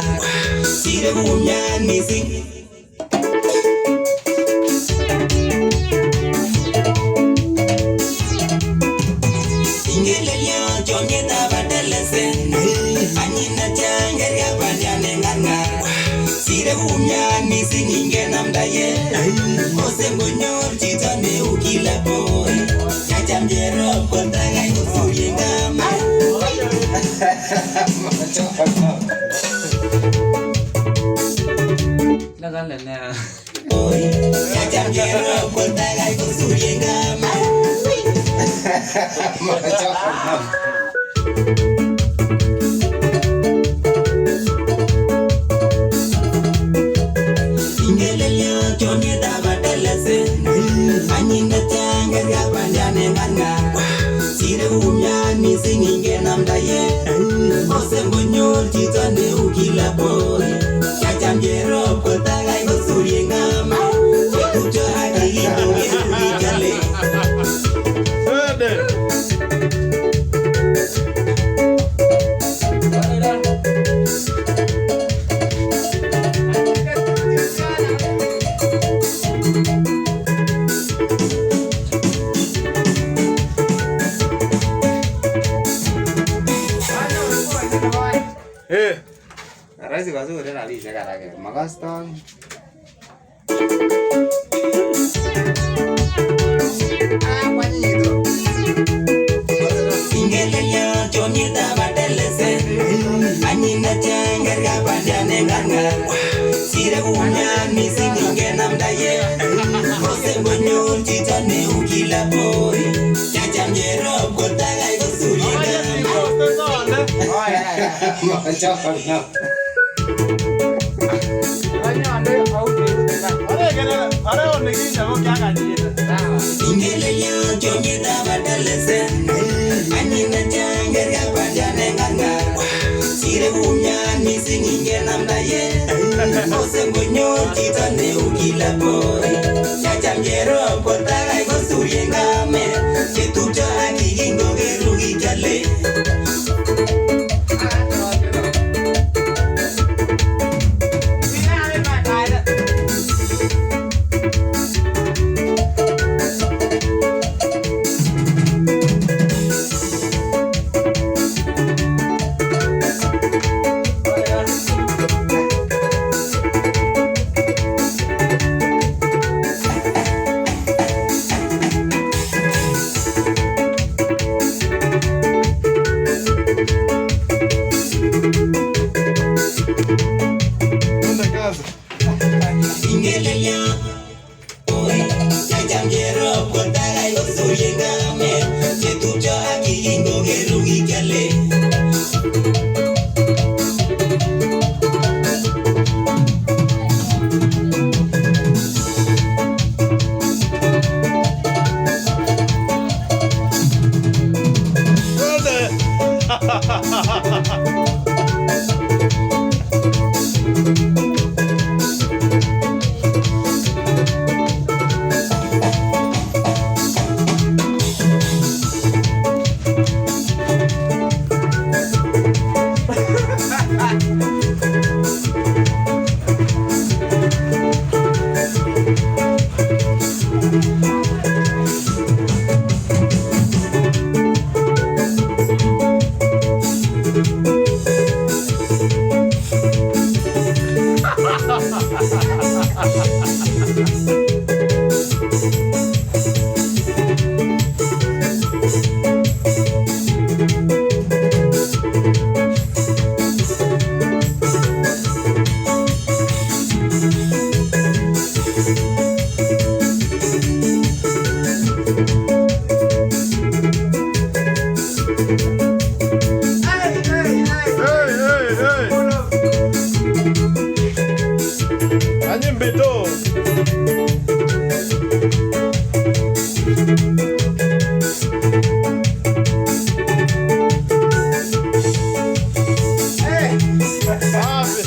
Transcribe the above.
ngarngar. Sire kumyat mising. Ingelelyot chomyetab adolescent. Anyiny netya kerkei bandiat ne ngarngar. Sire kumyat mising ingenamda ye. Kose ngonyor chito neu kila boy. Chacham cherop kotakai kosurye kamet. Lakale nea. Chacham cherop kotakai kosurye kamet. Ingelelyot chomyetab adolescent. Anyiny netya kerkei bandiat ne ngarngar. Sire kumyat mising ingenamda ye. Kose ngonyor chito neu kila boy. Chacham cherop kotakai kosurye kamet. Chetupcho ak kikingokeru kichole. Twende. Eh. Rahisi kasure rabisiek alak makastoi. Ah, kwanyinyitu. Ingelelyot chomyetab adolescent. Anyiny netya kerkei bandiat ne ngarngar. Sire kumyat mising ingenamda ye. Kose ngonyor chito neu kila boy. Chacham cherop kotakai kosurye kamet. Ingelelyot chomyetab adolescent. Anyiny netya kerkei bandiat ne ngarngar. Sire kumyat mising ingenamda ye. Kose ngonyor chito neu kila boy. Chacham cherop kotakai kosurye kamet. Chetupcho ak kikingokeru kichole. Twende kazi. Ingelelyot boy. Chacham cherop kotakai kosurye kamet. Chetupcho ak kikingokeru kichole. Twende. Hey, hey, hey. Anyiny beto. Safi.